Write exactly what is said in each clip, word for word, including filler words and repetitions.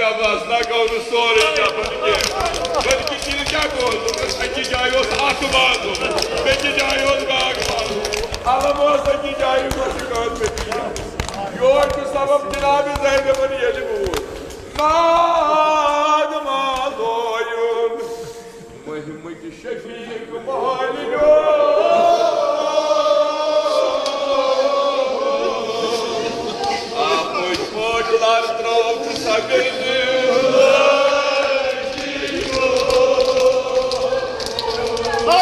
عباس نہ گوٚو نہٕ سورُے نفر کینٛہہ، بلکہِ تیٚلہِ کیٛاہ گوٚو؟ أکِس جایہِ اوس اَتھٕ مازُن، بیٚکِس جایہِ اوس بیٛاکھ مازُن، علم اوس أکِس جایہِ، گوٚو نہٕ کٲنٛسہِ بیٚکِس جایہِ۔ یور چھُ سبب جناب زینبن ییٚلہِ ووت، ناد مازویُن۔ مٔہمٕتۍ شفیق مالِیو۔ آ، پٔتۍ پٲٹھۍ لر ترٛٲو تہٕ سۄ گٔے نِو۔ آ،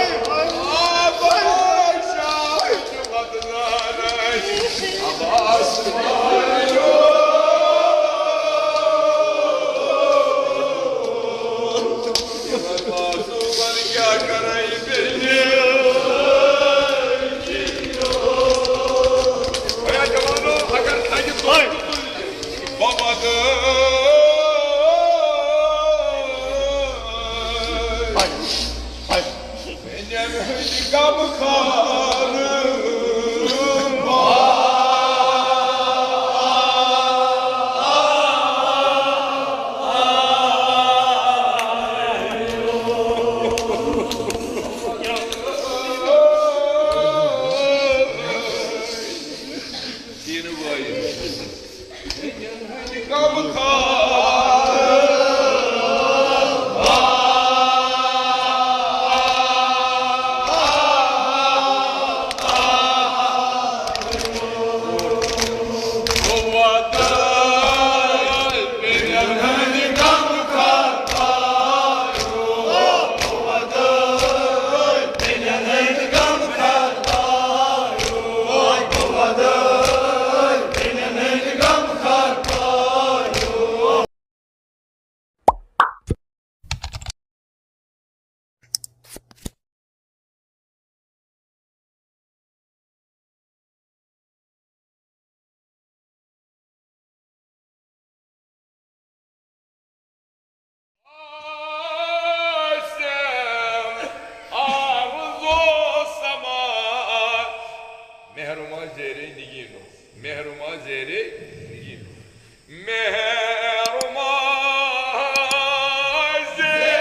بادشاہ چھُ وَدنان عباس مالِیو۔ مہرما زیرے نگینو، مہرما زیرے نگینو، مہرما زیرے۔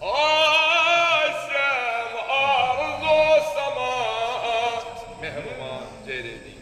آسم آرزو سما مہرما زیرے نگینو۔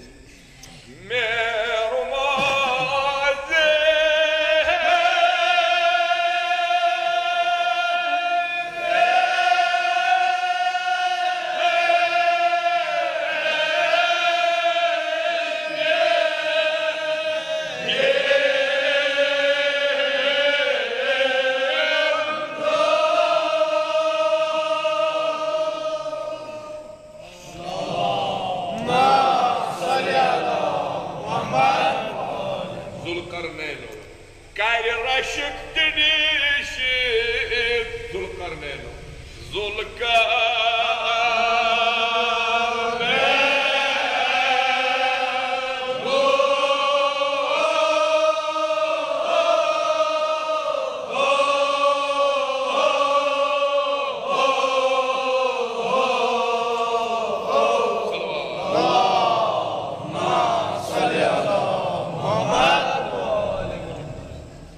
ذوالقرنینو کرِ رشک تیٚلہِ شیٖر۔ ذوالقرنینو، ذوالقرنینو۔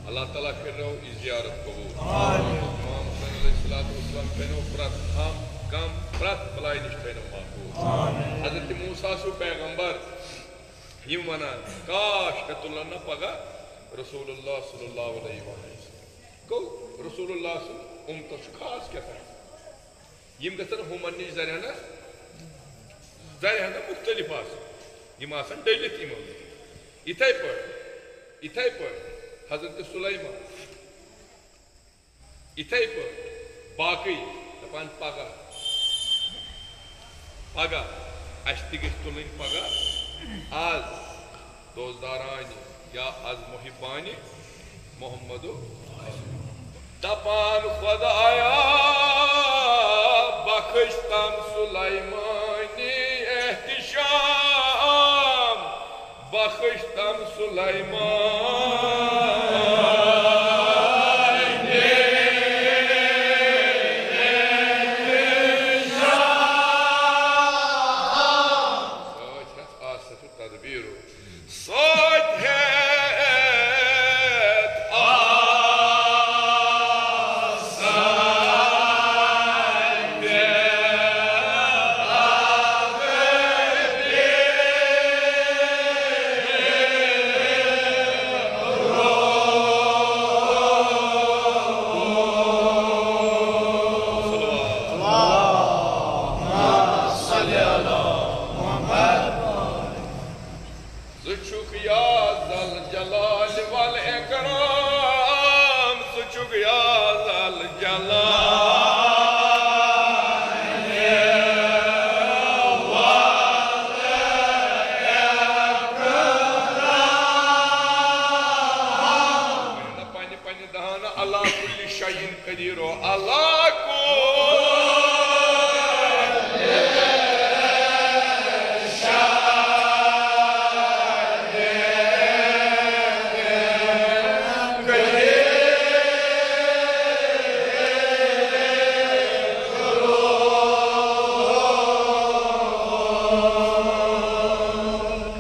اللہ تعالیٰ کٔرِنو یہِ زیارت قبوٗل۔ امام حسین علیہ الصلوۃ والسلام تھٲینو پرٛٮ۪تھ ہم، غم، پرٛٮ۪تھ بلاے نِش تھٲینو محفوظ۔ حضرت موسیٰ سُہ پیغمبر، یِم وَنان، کاش مےٚ تُلن نہ پگاہ رسول اللہ صلی اللہ علیہ وسلم۔ گوٚو، رسول اللہ سُنٛد اُمتس چھُ خاص کیٛاہ تام۔ یِم گژھن ہُمن نِش ذرِ ہنا، ذرِ ہنا مُختٔلِف آسٕنۍ۔ یِم آسن ڈٔلِتھ یِمو نِش۔ یِتھے پٲٹھۍ، یِتھے پٲٹھۍ حضرت سلیمان، یِتھے پٲٹھۍ باقٕے دَپان، پگاہ، پگاہ، اَسہِ تہِ گژھِ تُلٕنۍ پگاہ آز دوستدارانہِ یا از محبانہِ محمد۔ دپان خدایا، بخش تم سلیمانی احتشام، بخش تم سلیمانی احتشام۔ سۭتۍ ہٮ۪تھ آسہٕ تدبیٖرو سۭتۍ ہٮ۪تھ آسہٕ ژٕ چھُکھ یا ذا الجلال والاکرام، ژٕ چھُکھ یا ذا الجلال۔ پننہِ پننہِ دہانہٕ علی کل شیء قدیرو، علی کل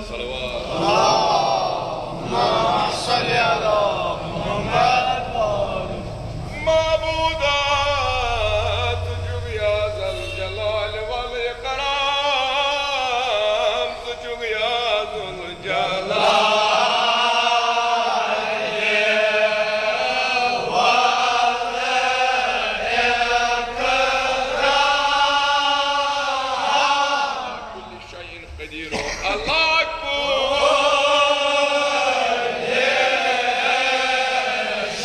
صلوات۔ اللهم صل على محمد۔ معبودا، ژٕ چھُکھ یا ذا الجلال والاکرام، ژٕ چھُکھ یا ذا الجلال والاکرام۔ کل شیء قدیرو، علی کل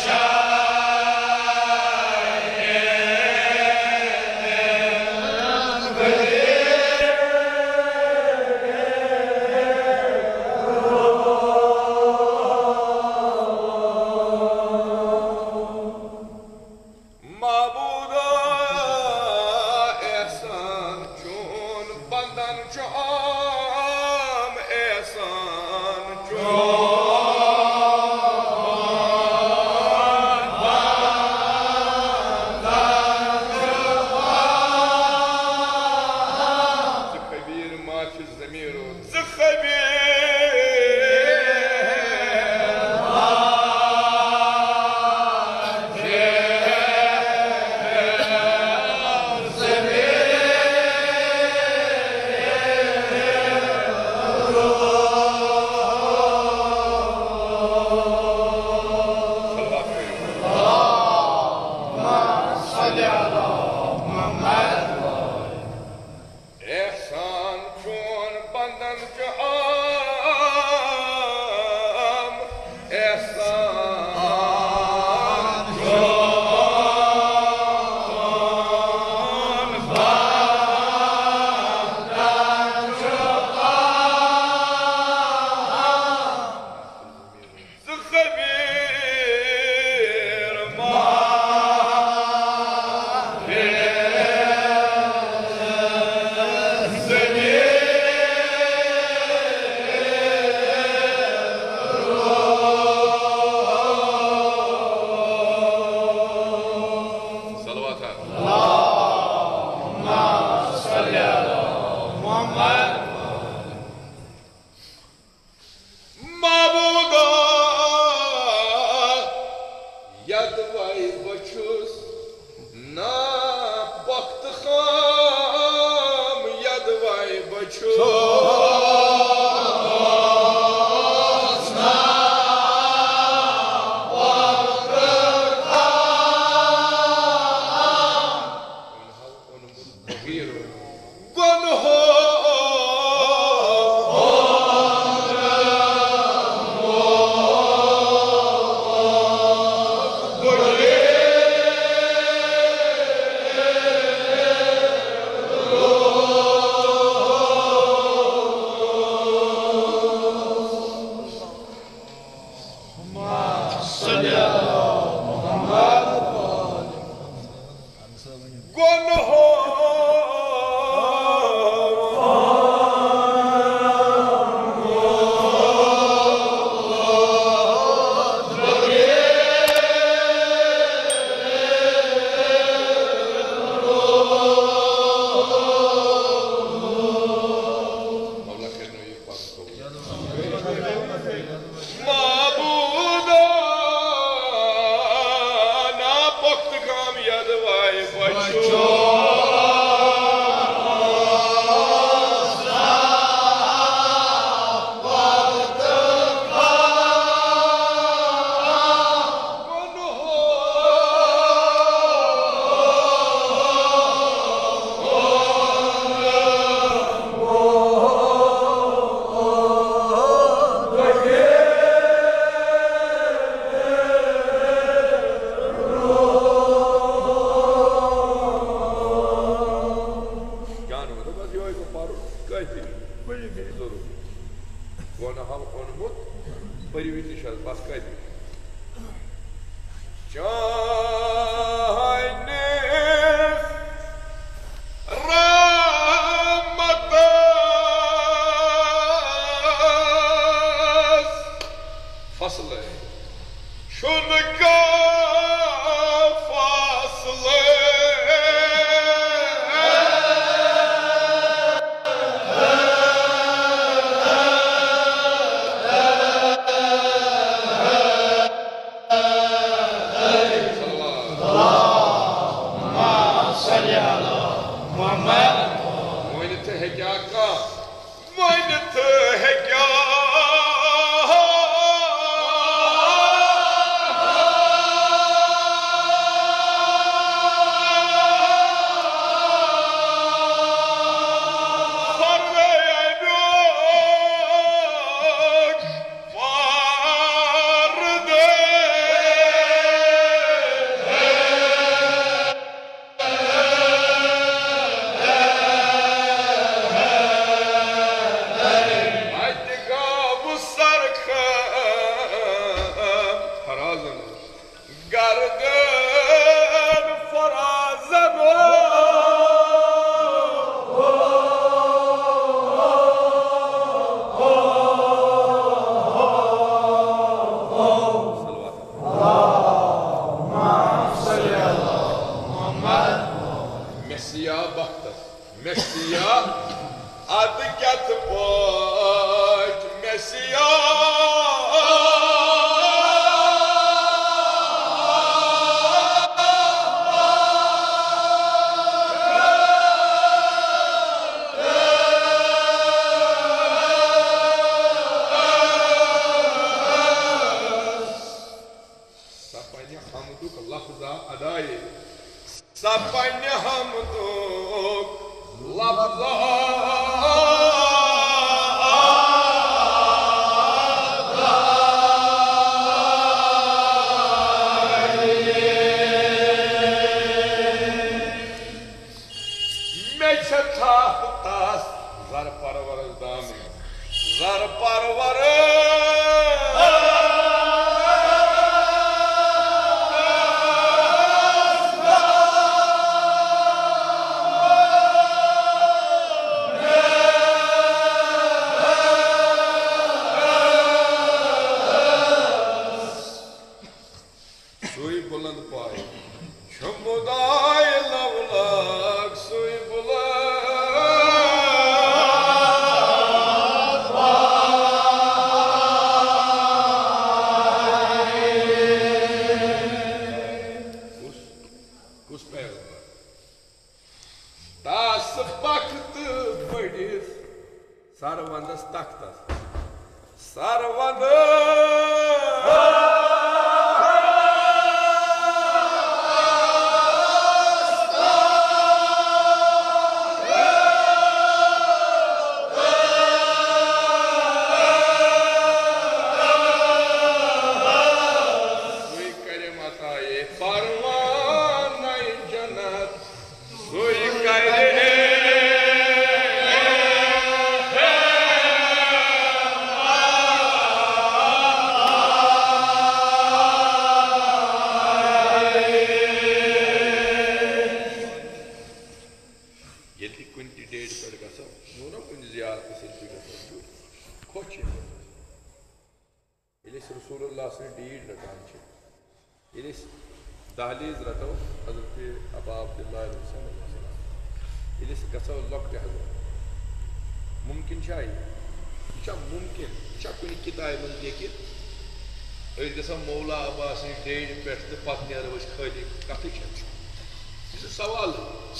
شیء قدیر۔ معبودا، احسان چون بندن چھُ عام، احسان چون بندن چھُ عام۔ ژٕ خبیر ما چھُ ضمیرو، ژٕ خبیر۔ احسان چون بندن چھُ عام، احسان چون بندن چھُ عام۔ ژٕ خبیر ما ضروٗری۔ وۄنۍ ہاو اوٚنمُت، پٔرِو تہِ چھُ حظ، بس کَتہِ؟ چانِس رحمتس فصلے۔ چھُنہٕ کانٛہہ فاصلہٕ۔ ؤنِتھ ہیٚکیٛاہ کانٛہہ؟ ؤنِتھ ہیٚکیٛاہ؟ فرمے اَمیُک وارٕ دے۔ اَتہِ گاوٕ سرخن فرازن، گردن فرازن۔ مےٚ سِیا بختس، مےٚ سِیا، اَدٕ کیٛاہ تہٕ پٲٹھۍ مےٚ سِیا۔ سۄ پننہِ حمدُک لفظا ادایے۔ سۄ پننہِ حمدُک لفظا ادایے۔ مےٚ چھےٚ تھپھ تس زر پرورس دامنہِ۔ زر پرور۔ سُے بُلند پایہِ چھُ مُدعاے لَولَک، سُے بُلند پایہِ۔ کُس، کُس پیغمبر؟ تس پکھ تہٕ بٔڑِس سر ونٛدس تختس۔ سر ونٛدس سُے کرِ متاعے پروانَے جنت۔ سُے کرِ۔ ییٚلہِ تہِ کُنہِ تہِ date پٮ۪ٹھ گژھو، نوٚو نوٚو کُنہِ زیارتس ییٚلہِ تہِ گژھو، چھُ خۄش یِوان۔ ییٚلہِ أسۍ رسول اللہ سٕنٛز date رٹان چھِ، ییٚلہِ أسۍ دہلیز رٹو حضرت ابا عبداللہ علیہ السلام، ییٚلہِ أسۍ گژھو لۄکٹہِ حضرت، ممکن چھا یہِ؟ یہِ چھا ممکن؟ یہِ چھا کُنہِ کتابہِ منٛز لیکھِتھ؟ أسۍ گژھو مولا عباسٕنۍ date پٮ۪ٹھ تہٕ پتہٕ نیرو أسۍ خٲلی، کتھٕے چھنہٕ۔ یہِ چھُ سوالٕے۔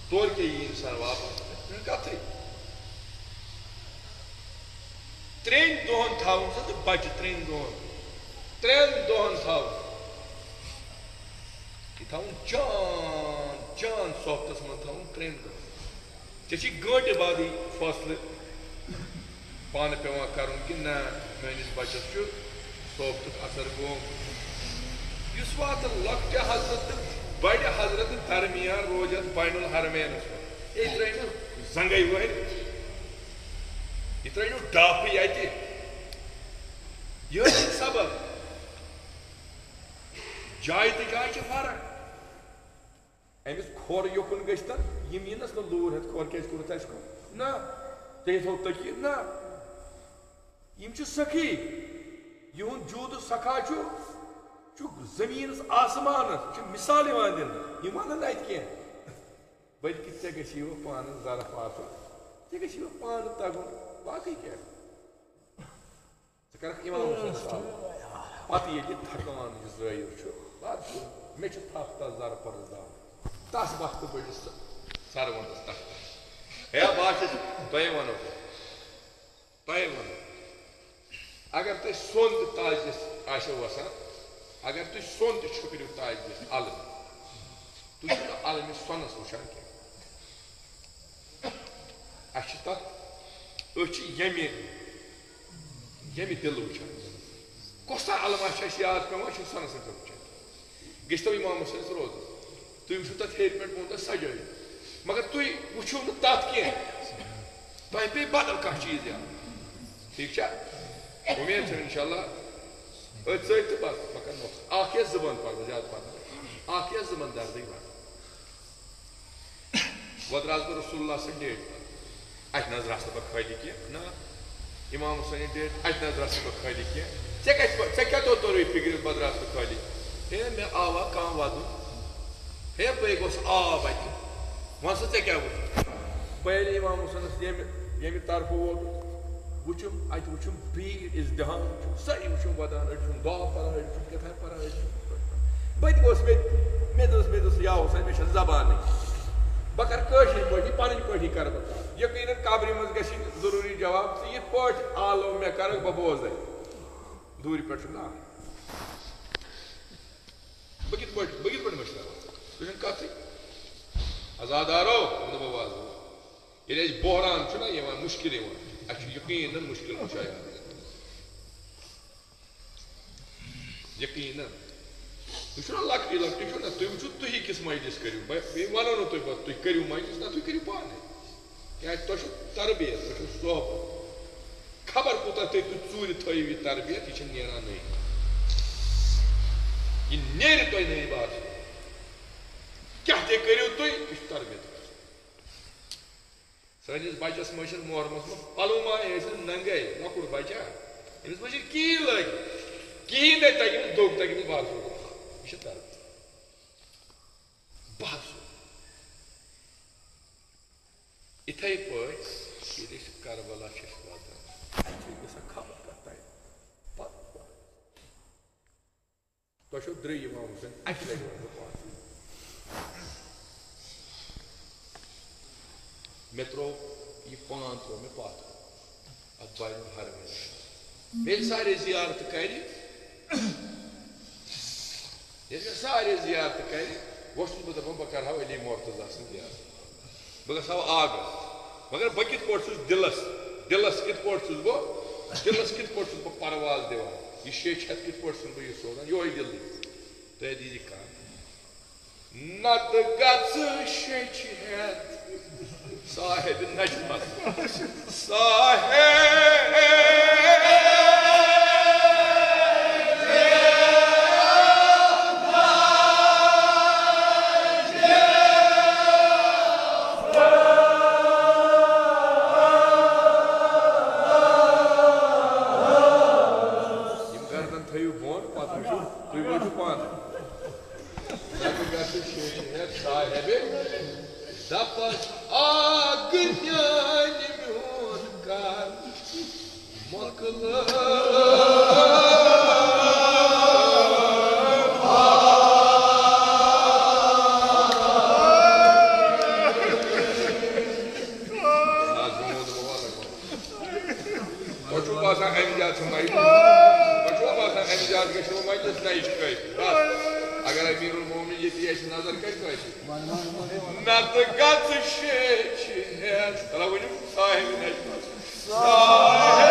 تورٕ کیٛاہ یی انسان واپس؟ یہِ چھُنہٕ کتھٕے۔ ترٛٮ۪ن دۄہن تھاوُن سُہ تہٕ بچہِ ترٛٮ۪ن دۄہن، ترٛٮ۪ن دۄہن تھاوُن۔ یہِ تھاوُن چان، چان صحبتس منٛز تھاوُن ترٛٮ۪ن دۄہن۔ ژےٚ چھُے گٲنٹہٕ بعدٕے فٲصلہٕ پانہٕ پٮ۪وان کرُن کہِ نہ، میٲنِس بچس چھُ صحبتُک اثر گوٚمُت۔ یُس واتہٕ لۄکٹہِ حضرت تہٕ بڑِ حضرت درمیان روزِ اتھ بین الحرمینس منٛز۔ ہے، یہِ ترٛٲوِن زنگے وٲلۍ۔ یہِ ترٛٲیِو ڈاپٕے اَتہِ۔ یِہوٚے چھُ سبب۔ جایہِ تہٕ جایہِ چھِ فرق۔ أمِس کھۄر یوکُن گٔژھتن، یِم یِنس نہٕ لوٗر ہٮ۪تھ، کھۄر کیٛازِ کوٚرُتھ اَسہِ کھۄر؟ نہ، ژےٚ ہیٚتھو تٔکی؟ نہ۔ یِم چھِ سخی۔ یِہُنٛد جود و سخا چھُ، چھُ زٔمیٖنس آسمانس، چھِ مثال یِوان دِنہٕ۔ یِم ونن نہٕ اَتہِ کینٛہہ۔ بلکہِ ژےٚ گژھی وۄنۍ پانس ظرف آسُن، ژےٚ گژھی وۄنۍ پانہٕ تگُن، باقٕے کیٛاہ۔ ژٕ کرکھ امام حسینس آلو۔ پتہٕ ییٚلہِ تھکان یہِ زٲیِر چھُ، پتہٕ چھُ، مےٚ چھُ تھپھ تس زرٕ پرس داوُن۔ تس وقتہٕ بٔڑِس سرونٛدس تختس۔ ہے، بہٕ ہا چھُس، تۄہے ونو بہٕ۔ تۄہہِ وَنہٕ، اگر تُہۍ سۄن تہِ تاج دِتھ آسیو وَسان، اگر تُہۍ سۄن تہِ چھٔکرِو تاج دِتھ اَلہٕ، تُہۍ چھِو نہٕ اَلہٕ مےٚ سۄنَس وٕچھان کینٛہہ۔ اَسہِ چھِ تَتھ، أسۍ چھِ ییٚمہِ، ییٚمہِ دِلہٕ وٕچھان۔ کۄس تام علما چھِ اَسہِ یاد پٮ۪وان، چھِ سۄنَس سۭتۍ وٕچھان۔ گٔژھتو امام حسینس روزُن۔ تُہۍ وٕچھِو تَتھ ہیٚرِ پٮ۪ٹھ بۄن تَتھ سجٲیِتھ۔ مگر تُہۍ وٕچھِو نہٕ تَتھ کینٛہہ۔ تۄہہِ پیٚیہِ بدل کانٛہہ چیٖز یاد۔ ٹھیٖک چھا؟ اُمید چھم اِنشاءاللہ أتھۍ سۭتۍ تہٕ بس مۄکلہِ مۄخصر۔ اَکھ یا زٕ بند پَرٕ بہٕ، زیادٕ پَرٕ نہٕ۔ اَکھ یا زٕ بند درسٕے پَرٕ۔ وۄنۍ درٛاس بہٕ رسول اللہ سٕنٛدِ ڈیٹہِ پَتہٕ۔ اَتہِ نہ حظ درٛاس نہٕ بہٕ خٲلی کینٛہہ، نہ۔ امام حسینٕنۍ ڈیٹ، اَتہِ نہ حظ درٛاس نہٕ بہٕ خٲلی کینٛہہ۔ ژےٚ کَتہِ پَ-، ژےٚ کیٛاہ توٚر، توٚرُے فِکرِ بہٕ درٛاس نہٕ خٲلی؟ ہے، مےٚ آوا کانٛہہ وَدُن۔ ہے، بہٕ گوٚژھ آب اَتہِ۔ وَن سا ژےٚ کیٛاہ ووٚن؟ بہٕ ییٚلہِ امام حسینَس ییٚمہِ، ییٚمہِ طرفہٕ ووتُس، وٕچھُم، اَتہِ وٕچھُم بھیٖڑ، ازدحام وٕچھُم، سٲری وٕچھُم وَدان، أڑۍ چھُم دعا پَران، أڑۍ چھُم کیٛاہ تام پَران، أڑۍ چھُم بہٕ تہِ گوٚژھ، مےٚ، مےٚ دوٚس، مےٚ دوٚس، یا حسین، مےٚ چھَنہٕ زبانٕے۔ بہٕ کَرٕ کٲشِر پٲٹھی، پَنٕنۍ پٲٹھی کَرٕ بہٕ کَتھ۔ یقیناً قبرِ منٛز گژھِ ضروٗری جواب، ژٕ یِتھ پٲٹھۍ آلو مےٚ کَرَکھ، بہٕ بوزَے۔ دوٗرِ پٮ۪ٹھ چھُ ناو۔ بہٕ کِتھ پٲٹھۍ، بہٕ کِتھ پٲٹھۍ مٔشراوَکھ؟ سُہ چھُنہٕ کَتھٕے۔ عزادارو، مےٚ دوٚپ، بہٕ وازٕ۔ ییٚلہِ اَسہِ بحران چھُنہ یِوان، مُشکِل یِوان، اَسہِ چھُ یقیناً مُشکِل کُشایہِ آمُت۔ یقیناً۔ تُہۍ چھِو نہ لۄکٹی لۄکٹی چھِو نہ، تُہۍ وٕچھِو تُہی کِژھ مجلس کٔرِو۔ بہٕ، بہٕ وَنو نہٕ تۄہہِ پَتہٕ تُہۍ کٔرِو مجلس، نہ تُہۍ کٔرِو پانَے۔ کیٛازِ تۄہہِ چھُو تربیت، تۄہہِ چھُو صحبت۔ خبر کوٗتاہ تُہۍ، تُہۍ ژوٗرِ تھٲیِو یہِ تربیت، یہِ چھِنہٕ نیران نٔے۔ یہِ نیرِ تۄہہِ نٔے باسُن۔ کیٛاہ تہِ کٔرِو تُہۍ، یہِ چھُ تربیت۔ سٲنِس بَچَس منٛز چھِنہٕ محرمَس منٛز پَلو ما ٲسِن ننٛگَے، لۄکُٹ بَچہ، أمِس ما چھِ کِہیٖنۍ لٲگِتھ، کِہیٖنۍ نَے تَگہِ أمِس، دوٚگ تَگہِ أمِس بارسُنٛد۔ یہِ چھِ تربیت۔ بارسُنٛد۔ یِتھَے پٲٹھۍ ییٚلہِ أسۍ کربلا چھِ أسۍ واتان، اَتہِ چھِ گژھان خبر کَتھ تام۔ پَتہٕ تۄہہِ چھو درٛے یِوان وٕچھان، اَکہِ لَٹہِ وَنہٕ بہٕ پانہٕ۔ مےٚ ترٛوو یہِ پان، ترٛوو مےٚ پَتھ۔ اَتھ بَنہِ ہر وِزِ۔ ییٚلہِ سارے زیارت کَرِ، ییٚلہِ مےٚ سارے زیارت کَرِ، وۄنۍ چھُس بہٕ دَپان، بہٕ کَرٕ ہا علی مرتضیٰ سٕنٛز زیارت۔ بہٕ گژھٕ ہا آگرہ۔ مگر بہٕ کِتھ پٲٹھۍ چھُس دِلَس، دِلَس کِتھ پٲٹھۍ چھُس بہٕ، دِلَس کِتھ پٲٹھۍ چھُس بہٕ پرواز دِوان؟ یہِ شیٚچھ ہٮ۪تھ کِتھ پٲٹھۍ چھُس بہٕ یہِ سوزان؟ یِہوٚے دِلٕے۔ تُہۍ دیٖزِ کانٛہہ۔ نتہٕ گژھٕ شیٚچھِ ہٮ۪تھ صاحب نجمت۔ صاحب یِم گردن تھٲیِو بۄن، پتہٕ وٕچھِو، تُہۍ وٲتِو پانہٕ۔ نتہٕ گژھِ شیٚچھِ ہٮ۪تھ صاحب دپس، آگ نیانہِ میون کر مۄکلٲو۔ آز گوٚمُت مُبارک۔ تۄہہِ چھُو باسان اَمہِ زیادٕ چھُ مجلس؟ تۄہہِ چھُو باسان اَمہِ زیادٕ گژھِ نہٕ مجلس؟ نہ، یہِ چھُ کٲفی۔ بس، اگر امیر المومنین ییٚتی آسہِ نظر، کَتہِ کٲفی؟ نتہٕ گژھٕ شیٚچھِ ہٮ۪تھ۔ تَلہ ؤنِو، صاحب نجمت۔ صاحب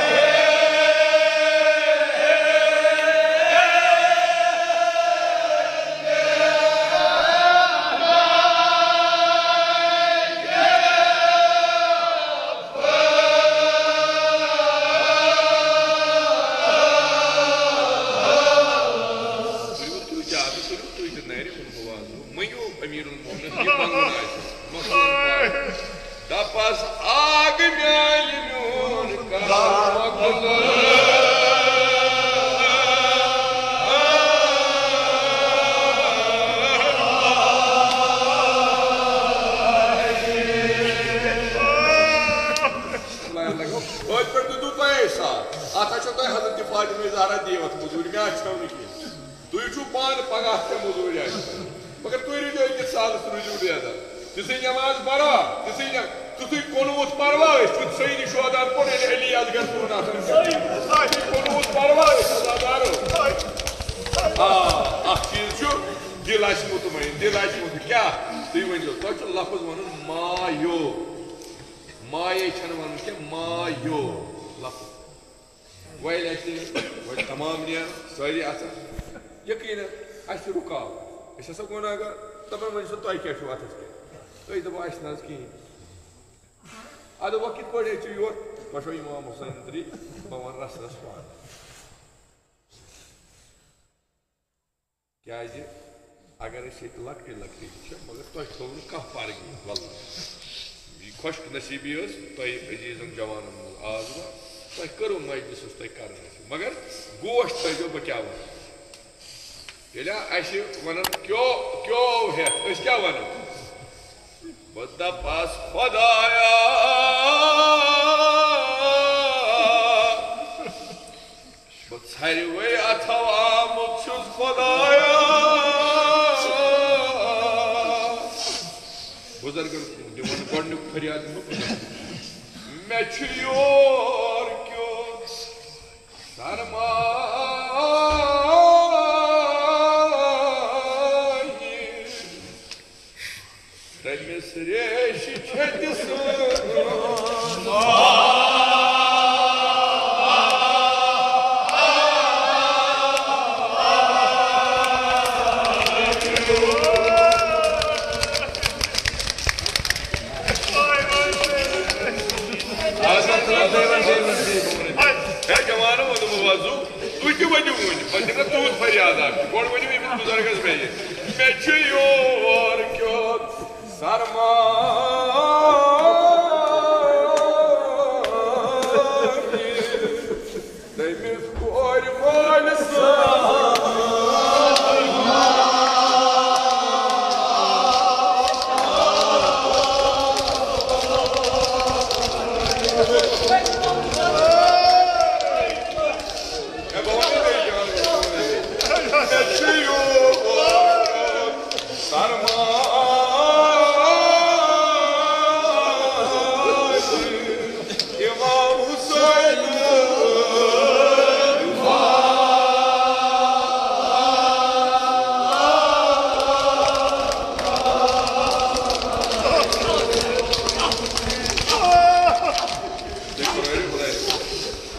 سال۔ اتھ ہا چھو تۄہہِ حضرت فاطمہ زہرا دیوتھ مٔزوٗرۍ، مےٚ ہا چھو نہٕ کینٛہہ۔ تُہۍ چھِو پانہٕ پگاہ تہِ مٔزوٗرۍ آسہِ۔ مگر تُہۍ روٗزِو أکِس سالس، روٗزِو بیدار۔ تِژھٕے نٮ۪ماز پروا، تِژھٕے نٮ۪-، تِژھٕے قنوٗت پروا أسۍ، یُتھ سید شہداہن پوٚر ییٚلہِ علی اصغر سون آسان چھُ۔ تِژھٕے قنوٗت پروا أسۍ، عزادارو۔ آ، اکھ چیٖز چھُ، دِل آسہِ مطمئن، دِل آسہِ مطمئن۔ کیٛاہ؟ تُہۍ ؤنۍزیو، تۄہہِ چھُ لفظ ونُن ما یو۔ ما یے چھَنہٕ ونُن کینٛہہ، ما یو لفظ۔ وۄنۍ ییٚلہِ اَسہِ وۄنۍ تمام نیرن، سٲری اَژن، یقیٖناً اَسہِ چھُ رُکاو۔ أسۍ ہسا گۄناہ گار، دَپان وۄنۍ چھُ تۄہہِ کیٛاہ چھُو اَتھَس کیٛاہ؟ تُہۍ دَپو اَسہِ نہ حظ کِہیٖنۍ۔ اَدٕ وۄنۍ کِتھ پٲٹھۍ ہیٚژِو یور؟ تۄہہِ چھو اِمام حُسین ترٛی، بہٕ وَنہٕ رَژھ رَژھ پانہٕ۔ کیٛازِ اگر أسۍ ییٚتہِ لۄکٹہِ لۄکٹہِ تہِ چھِ، مگر تۄہہِ تھوٚو نہٕ کانٛہہ پَرٕ کِہیٖنۍ، واللہ۔ یہِ خۄش نصیٖبی ٲس تۄہہِ عزیٖزَن جوانَن منٛز آز وۄنۍ، تۄہہِ کٔرٕو مجلِس، یُس تۄہہِ کَرٕنۍ ٲسِو، مگر گوش تھٲیزیو، بہٕ کیٛاہ وَنہٕ۔ ییٚلہِ اَسہِ وَنان، "کیو، کیو ہٮ۪تھ"، أسۍ کیٛاہ وَنو؟ بہٕ دَپَس، "خۄدایا، بہٕ ژھرِوَے اَتھو آمُت چھُس، خۄدایا۔" بُزرگن دِوان گۄڈٕنیُک فریاد، مےٚ چھُ یور کیُتھ سرمایہِ۔ تٔمِس ریشہِ چھٔتہِ سۭتۍ۔ ہے جوانو، ووٚنُم وۄزُو، تُہۍ تہِ ؤنِو وُنہِ، پتہٕ دِمہٕ تُہُنٛد فریاد اکھ۔ گۄڈٕ ؤنِو أمِس بُزرگس بیٚیہِ، مےٚ چھُ یور کیُتھ سرمایہِ، تٔمِس کورِ مٲلۍ سٕنٛز۔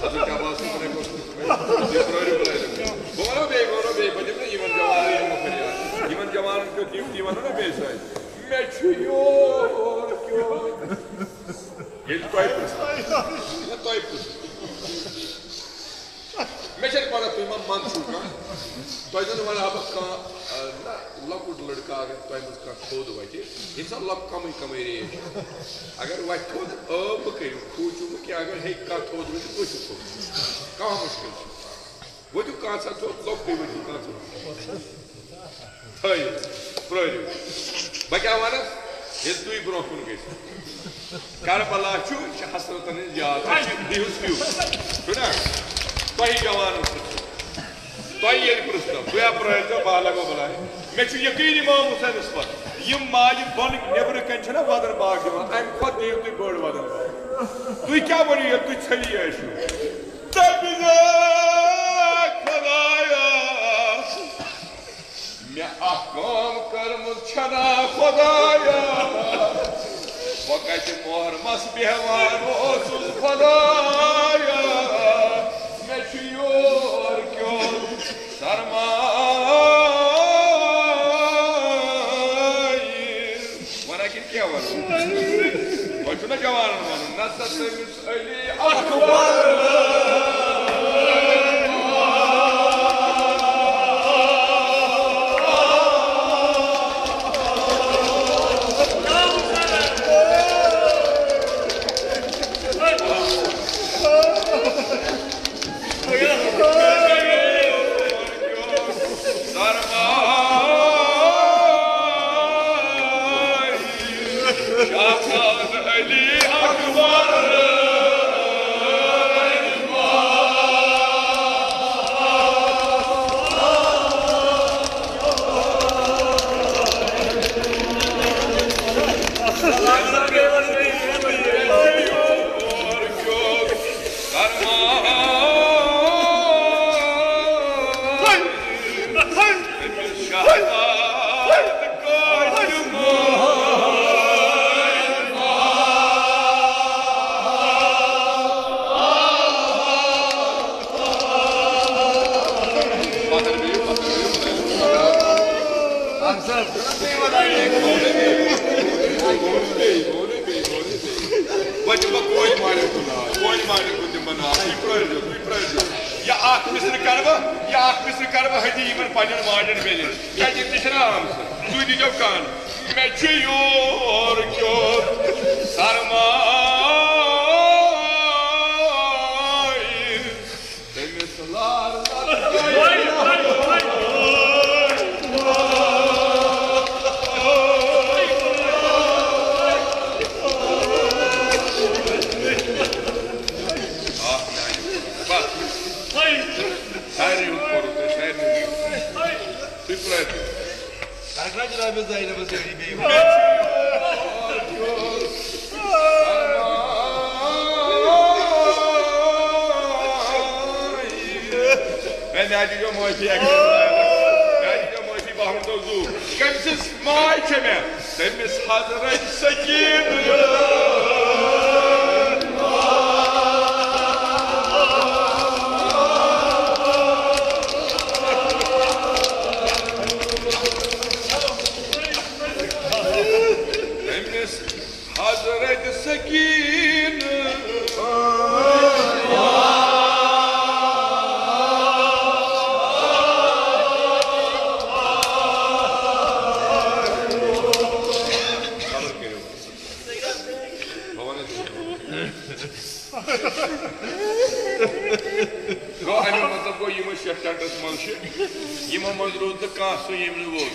حضرت عباس صٲبُن ہے گوٚژھ نہٕ یہِ ترٛٲوِو بہٕ لٲرِتھ۔ بہٕ وَنو بیٚیہِ، بہٕ وَنو بیٚیہِ، بہٕ دِمہٕ نہٕ یِمَن جوانَن یِمَن فریاد۔ یِمَن جوانَن کیُتھ یِم تہِ وَنو نا بیٚیہِ سۭتۍ۔ مےٚ چھُ یور کیُتھ۔ ییٚلہِ تۄہہِ پرٛژھو، نہ تۄہہِ پرٛژھو۔ مےٚ چھَنہٕ پَتہ تُہۍ ما منٛد چھُو کانٛہہ۔ تۄہہِ زَن وَنہٕ ہا بہٕ کانٛہہ، آ، نہ، لۄکُٹ لٔڑکہٕ اگر تۄہہِ منٛز کانٛہہ تھوٚد وَتہِ، ییٚمہِ ساتہٕ لۄکُٹ کَمٕے کَمٕے ریش۔ اگر وَتہِ تھوٚد، ٲو مہٕ کٔرِو، کھوٗژِو مہٕ کینٛہہ، اگر ہیٚکہِ کانٛہہ تھوٚد ؤتھِتھ، ؤتھِو تھوٚد۔ کانٛہہ مُشکِل چھُنہٕ۔ ؤتھِو کانٛژھا تھوٚد، لۄکٹُے ؤتھِو کانٛژھا۔ تھٲیِو، پرٛٲرِو۔ بہٕ کیٛاہ وَنَس؟ ییٚلہِ تُہۍ برٛونٛہہ کُن گٔژھِو۔ کربلا چھُ، یہِ چھِ حسرتن ہٕنٛز یاد۔ اَسہِ چھِ بِہِو سِیُو۔ چھُنہ؟ تۄہہِ جوانَن سۭتۍ چھُ۔ تۄہہِ ییٚلہِ پرٛژھنو، تُہۍ ہا پرٛٲرۍزیو، بہٕ ہا لَگو بَلایہِ۔ مےٚ چھُ یقیٖن اِمام حُسینَس پٮ۪ٹھ، یِم ماجہِ بۄنہٕ نیٚبرٕ کَنہِ چھِنہ وَدَن باغ دِوان، اَمہِ کھۄتہٕ دِیِو تُہۍ بٔڑ وَدَن باغ۔ تُہۍ کیٛاہ ؤنِو ییٚلہِ تُہۍ ژھٔلی ٲسِو؟ دَپہِ زِ، خۄدایا، مےٚ اکھ کٲم کٔرمٕژ چھنا خۄدایا، بہٕ کتہِ محرمس بیہوان اوسُس خۄدایا، مےٚ چھُ یور کیُتھ سرمایہِ۔ ونان کِنہٕ کیٛاہ ونان؟ وۄنۍ چھُنہ جوانن ونُن، نہ سا تٔمِس علی اکبر۔ وۄنۍ دِمہٕ بہٕ کورِ مالہِ کُن ناو، کورِ مالہِ کُن دِمہٕ بہٕ ناو۔ تُہۍ پرٛٲرۍزیو، تُہۍ پرٛٲرۍزیو۔ یہِ اَکھ مِصرٕ کَرٕ بہٕ، یہِ اَکھ مِصرٕ کَرٕ بہٕ ہدی یِمَن پنٛنٮ۪ن ماجٮ۪ن بیٚنٮ۪ن۔ کیٛازِ یِم تہِ چھِنہ آمژٕ۔ تُہۍ دیٖزیو کَن۔ مےٚ چھُ یور کیُتھ سرمایہِ۔ تٔمِس لار لار۔ اکھ میانہِ خٲطرٕ۔ بس۔ سارنٕے ہُنٛد کوٚرُکھ تۄہہِ، سارنٕے ہُنٛد۔ تُہۍ پرٛٲرِو۔ کرکرا جناب زینب سٲری بیٚیہِ۔ ہے، مےٚ دیٖزیو معٲفی اَکہِ لَٹہِ۔ مےٚ دیٖزیو معٲفی، بہٕ ہاوُن تۄہہِ زُو۔ کٔمۍ سٕنٛز ماے چھےٚ مےٚ؟ تٔمِس حضرت سکیٖنہ۔ تٔمِس حضرت سکیٖنہ۔ صبر کٔرِو۔ بہٕ وَنہٕ تۄہہِ۔ گوٚو، اَمیُک مطلب گوٚو، یِم ٲسۍ یَتھ ٹٮ۪نٹَس منٛز چھِ، یِمو منٛز روٗد نہٕ کانٛہہ سُہ، ییٚمۍ نہٕ ووت۔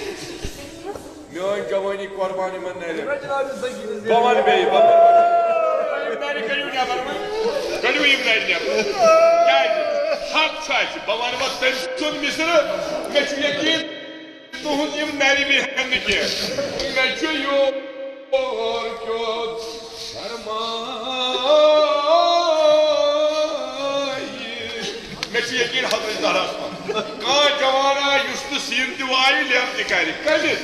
میٲنۍ جوٲنی قۄربان یِمن نرٮ۪ن۔ بہٕ وَنہٕ بیٚیہِ، بہٕ وَنہٕ۔ یِم نرِ کٔڑِو نٮ۪بر وۄنۍ۔ کٔڑِو یِم نرِ نٮ۪بر۔ کیٛازِ؟ حق چھُ اَسہِ۔ بہٕ وَنہٕ وۄنۍ تٔمۍ سُنٛد مِصرٕ۔ مےٚ چھُ یقیٖن تُہٕنٛز یِم نرِ بیٚہن نہٕ کینٛہہ۔ مےٚ چھُ یور کیُتھ سرمایہِ۔ مےٚ چھُ یقیٖن حضرت زہراہَس پٮ۪ٹھ۔ کانٛہہ جوان آسہِ یُس نہٕ سیٖن تہِ وایہِ، لیٚمب تہِ کَرِ۔ کٔمِس؟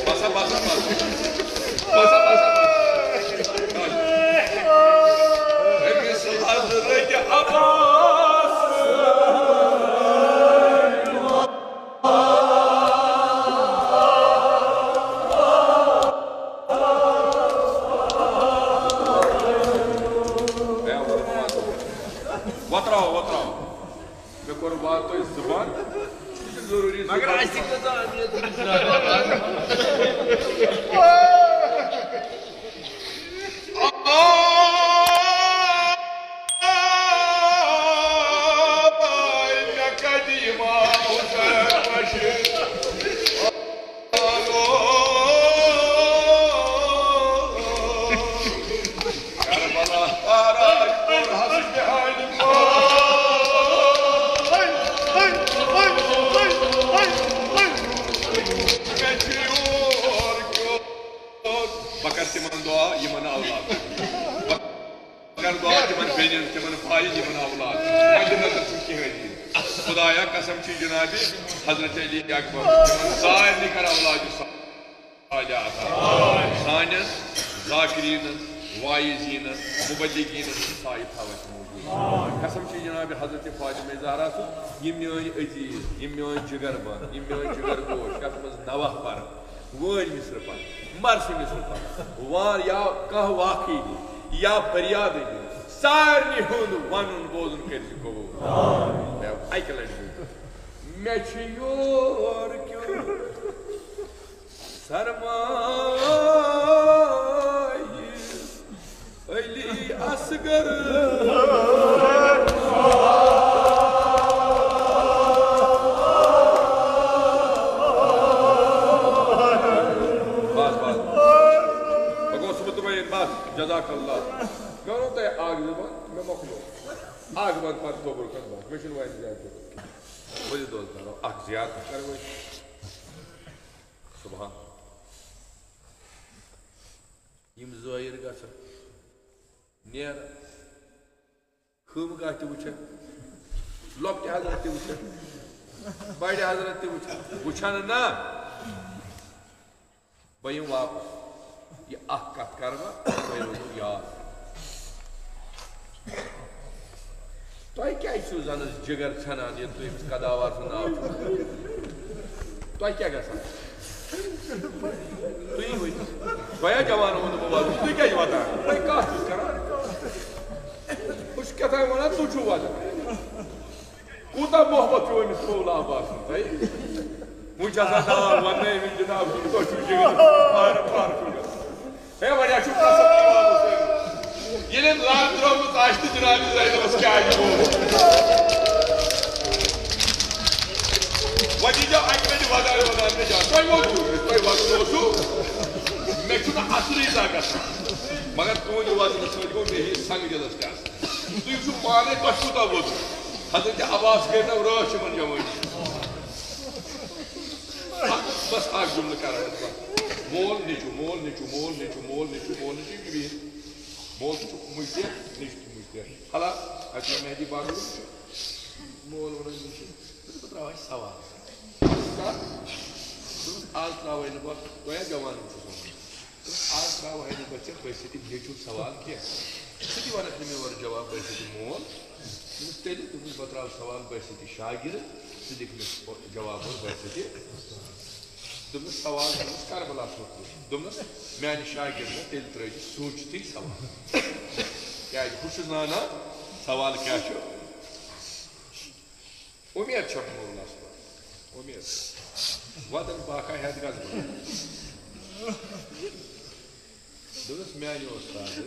بسا، بسا، بسا۔ بسا، بسا، بسا۔ أمِس حضرت عباس۔ وۄتراو، وۄتراو۔ مےٚ کوٚر واتہٕ تۄہہِ زُبان۔ یہِ چھُ ضروٗری مگر زُبان۔ اَسہِ کۭژاہ اہمیت چھِ زُبان؟ آے مےٚ قدیٖما حُسین بشیٖر۔ کربلا تاراج کوٚر حسن حالہِ پٲدٕ۔ مےٚ چھُ یور کیُتھ۔ بہٕ کرٕ تِمن دُعا، یِمن اولاد۔ بہٕ کرٕ دُعا تِمن بیٚنٮ۪ن، تِمن بایَن، یِمن اولاد۔ وۄنۍ نظر چھُنہٕ کِہیٖنۍ تہِ۔ خدایا، قسم چھُے جنابِ حضرت علی اکبر، تِمن سارنٕے کر اولادِ صالحہ عطا۔ سانٮ۪ن ذاکرینن، واعظینن، مبلغینن ہُنٛد سایہِ تھاو اَسہِ موجود۔ قسم چھُے جنابِ حضرت فاطمہ زہرا سُنٛد، یِم میٲنۍ عزیز، یِم میٲنۍ جگر بند، یِم میٲنۍ جگر گوش، یَتھ منٛز نوحہٕ پرن، وٲنۍ مِصرٕ پرن، مرثی مِصرٕ پرن، وار یا کانٛہہ واقعہٕ دِن یا فریادٕے دِن، سارنٕے ہُنٛد وَنُن بوزُن کٔرۍ زِ قبوٗل۔ مےٚ اَکہِ لَٹہِ بوٗز۔ مےٚ چھُ یور کیُتھ سرمایہِ علی اصغر۔ بس، بس۔ بہٕ گوٚوس مطمئن، بس۔ جزاک اللہ۔ مےٚ ووٚنوُ تۄہہِ اکھ زٕ بار، مےٚ مۄکلیو۔ اکھ بند پتہٕ توٚبرُک کھنڈ بند، مےٚ چھُنہٕ وۄنۍ زیادٕ ضروٗرت کینٛہہ۔ ؤلِو دوست گرو، اکھ زیارت کرو أسۍ۔ سبحان اللہ۔ یِم زٲیِر گژھن نیرن، خٲمہٕ گاہ تہِ وٕچھن، لۄکٹہِ حضرت تہِ وٕچھن، بڑِ حضرت تہِ وٕچھن، وٕچھن نہ۔ بہٕ یِمہٕ واپس۔ یہِ اکھ کتھ کرٕ بہٕ، تۄہہِ روزِو یاد۔ تۄہہِ کیٛازِ چھُو زنس جگر ژھٮ۪نان، ییٚلہِ تُہۍ أمِس قداوار سُنٛد ناو چھُو؟ تۄہہِ کیٛاہ گژھان؟ تُہی ؤنِو۔ تۄہہِ جوانو ووٚنمُت، بہٕ وَدٕ، تُہۍ کیٛازِ وَدان؟ تۄہہِ کَتھ چھُو کران؟ بہٕ چھُس کیٛاہ تام وَنان، تُہۍ چھُو وَدان۔ کوٗتاہ محبت چھُ أمِس مولا عباسَس تۄہہِ؟ وۄنۍ چھِ آسان ناو وَننَے أمِس، جِناب صٲب، تۄہہِ چھُو جِگر۔ پارٕ پارٕ چھُو گژھان۔ ہے، وۄنۍ چھُ قسم اِمام حُسین۔ ییٚلہِ أمۍ لَر ترٛٲومٕژ آسہِ تہٕ جِناب زینبَس کیٛازِ گوٚو؟ وۄنۍ ییٖزیو اَکہِ لَٹہِ وَدان وَدان تہِ جان۔ تۄہہِ ووٚنوُ، تۄہہِ وَدُن اوسوُ۔ مےٚ چھُنہٕ اَصلٕے زانٛہہ گژھان۔ مگر تُہٕنٛدِ وَدنہٕ سۭتۍ گوٚو مےٚ یہِ سنٛگ دِلَس تہِ اَثر۔ تُہۍ وٕچھِو پانَے، تۄہہِ کوٗتاہ ووٚت۔ حضرت عباس کٔرۍ نہ رٲچھ یِمَن جوٲنی۔ بس اکھ جملہٕ کران أسۍ بس۔ مول نیٚچو، مول نیٚچو، مول نیٚچو، مول نیٚچو، مول نیٚچو، یہِ چھُ بِہِتھ۔ مول تہِ چھُ مُجتہد، نیٚچو تہِ مُجتہد۔ حالانکہ اَتہِ چھُ مہدی باغ ووٚنمُت چھُ۔ مول وَنان، یہِ چھُ، بہٕ ترٛاوٕ اَتہِ سوال۔ کَتھ؟ دوٚپُس، آز ترٛاوَے نہٕ بہٕ، تۄہہِ ہا جوان چھُس وَنان۔ دوٚپُس، آز ترٛاوَے نہٕ بہٕ ژےٚ بٲسِتھ نیٚچوٗ سوال کینٛہہ۔ ژٕ تہِ وَنَکھ نہٕ مےٚ اورٕ جواب بٲسِتھ مول۔ دوٚپُس، تیٚلہِ؟ دوٚپُس، بہٕ ترٛاوٕ سوال بٲسِتھ شاگِرد، ژٕ دِکھ مےٚ جواب اورٕ بٲسِتھ۔ دوٚپنَس، سوال چھُ کربلاہَس مُتعلِق۔ دوٚپنَس، میٛانہِ شاگِردَن تیٚلہِ ترٛٲوزِ سوٗنٛچتھٕے سوال۔ کیٛازِ بہٕ چھُس زانان سوال کیٛاہ چھُ۔ اُمید چھَم مولاہَس پٮ۪ٹھ۔ اُمید۔ وَدَن باقا ہٮ۪تھ گژھٕ بہٕ۔ دوٚپنَس، میٛانہِ وۄستادٕ،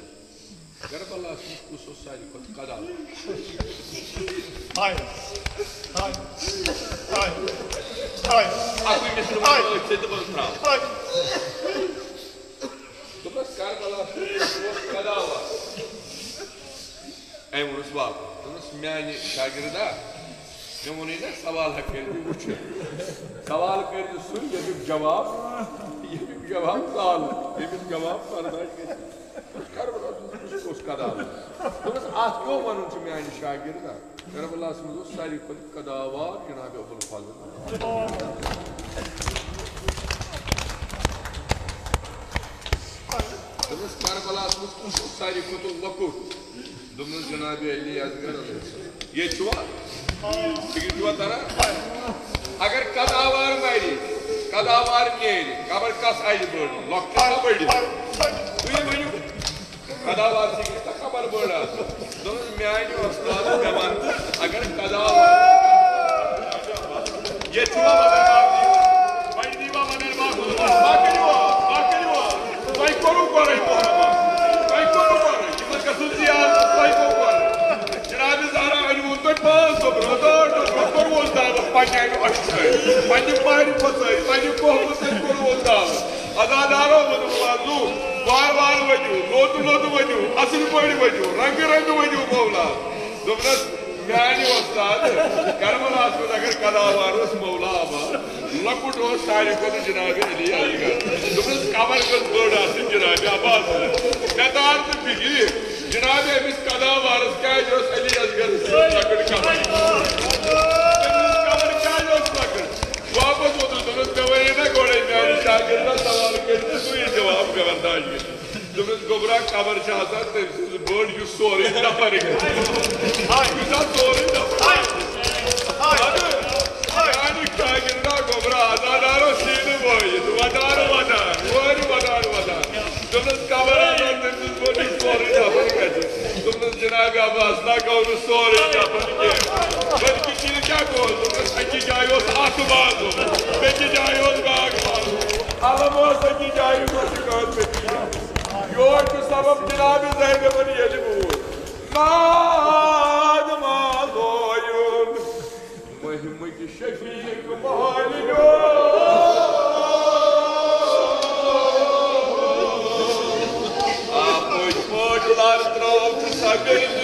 کربلاہَس منٛز کُس اوس ساروی کھۄتہٕ قداوار؟ ہاے، ہاے، ہاے، ہاے۔ اَکُے مِصرٕ ہاے۔ وَنو أتھۍ سۭتۍ تہٕ بہٕ ترٛاوٕ۔ ہاے۔ دوٚپنَس، کربلاہَس منٛز کُس اوس قداوار؟ أمۍ ووٚنُس واپس۔ دوٚپنَس، میٛانہِ شاگِردا، مےٚ ووٚنُے نا، سوال ہا کٔرۍ زِ وٕچھِتھ۔ سوال کٔرۍ زِ سُے، ییٚمیُک جواب، ییٚمیُک جواب زانُن، ییٚمیُک جواب برداش گژھِ۔ کربلاہَس منٛز کُس اوس قداوار؟ دوٚپمَس، اَتھ کیٛاہ وَنُن چھُ میٛانہِ شاگِردا؟ کربلاہَس منٛز اوس ساروی کھۄتہٕ قداوار جناب ابوالفضل۔ دوٚپمَس، کربلاہَس منٛز کُس اوس ساروی کھۄتہٕ لۄکُٹ؟ دوٚپمَس، جناب علی اصغر علیہ السلام۔ ییٚتہِ چھُوا؟ فِکرِ چھُوا تران؟ اگر قداوار مَرِ، قداوار نیرِ، قبر کَس اَندِ بٔڑ؟ لۄکٹہِ ہا بٔڑِ؟ تُہۍ ؤنِو، قداوار سٕنٛدِ گژھِ نا قبر بٔڑ آسٕنۍ؟ دوٚپمَس، میٛانہِ وۄستادٕ مےٚ وَن، اگر قداوار، ییٚتہِ چھُوا وَنان باقٕے؟ وۄنۍ دیٖوا وَنان باقٕے؟ ما کٔرِو، ما کٔرِو۔ تۄہہِ کوٚروٕ گۄڈَے محبت؟ تۄہہِ کوٚروٕ گۄڈَے؟ یِمَن گژھُن زیارت، تۄہہِ کوٚروٕ گۄڈَے؟ جناب زہرا أنۍ ووٚن تۄہہِ پانٛژھ دۄہ برونٛہہ، ٲٹھ دۄہ برونٛہہ کوٚروٕ اوس دعوت پنٛنہِ اَمہِ عشقہٕ سۭتۍ، پنٛنہِ معرفت سۭتۍ، پنٛنہِ قومہٕ سۭتۍ کوٚروٕ اوس دعوت۔ عزادارو ووٚنُم وازو، وارٕ وارٕ ؤنِو، لوٚت لوٚت ؤنِو، اَصٕل پٲٹھۍ ؤنِو، رنٛگہٕ رنٛگہٕ ؤنِو مولا۔ دوٚپنَس، میٛانہِ وۄستاد، کربلاہَس منٛز اگر قداوار اوس مولا عباس، لۄکُٹ اوس ساروی کھۄتہٕ جناب علی اصغر۔ دوٚپنَس، قبر گٔژھ بٔڑ آسٕنۍ جناب عباس۔ مےٚ تار نہٕ فِکرِ، جناب أمِس قداوارَس کیٛازِ اوس علی اصغر سٕنٛز لۄکٕٹ قبر؟ أمِس قبر کیٛازِ اوس لۄکٕٹ؟ واپس ووتُس، دوٚپنَس، مےٚ وَنے نا گۄڈَے، میٛانہِ شاگِردَن سوال کٔرِتھ، سُے جواب برداش گٔژھِتھ۔ دوٚپنَس، گوٚبرا، قبر چھِ آسان تٔمۍ سٕنٛز بٔڑ، یُس سورُے نفر گژھِ۔ یُس آسہِ سورُے نفر۔ اَدٕ، میٛانہِ شاگِردا گوٚبرا، عزادارو سیٖنہٕ وٲیِتھ، ودان ودان، وٲرۍ ودان ودان۔ دوٚپنَس، قبر آسان تٔمۍ سٕنٛز بٔڑ، یُس سورُے نفر گژھِ۔ دوٚپنَس، جناب عباس، نہ گوٚو نہٕ سورُے نفر کینٛہہ، بلکہِ تیٚلہِ کیٛاہ گوٚو؟ دوٚپنَس، أکِس جایہِ اوس اَتھٕ مازُن، بیٚکِس جایہِ اوس بیٛاکھ مازُن۔ علم اوس أکِس جایہِ، اوس یہِ کٲم بیٚکِس جایہِ۔ یور چھُ سبب جناب زینبن ییٚلہِ بوٗز، ناد ما لویُن مٔہمٕکۍ شفیق مالِیو۔ آ، پٔتۍ پٲٹھۍ لر ترٛٲو چھُ سا بیٚنہِ۔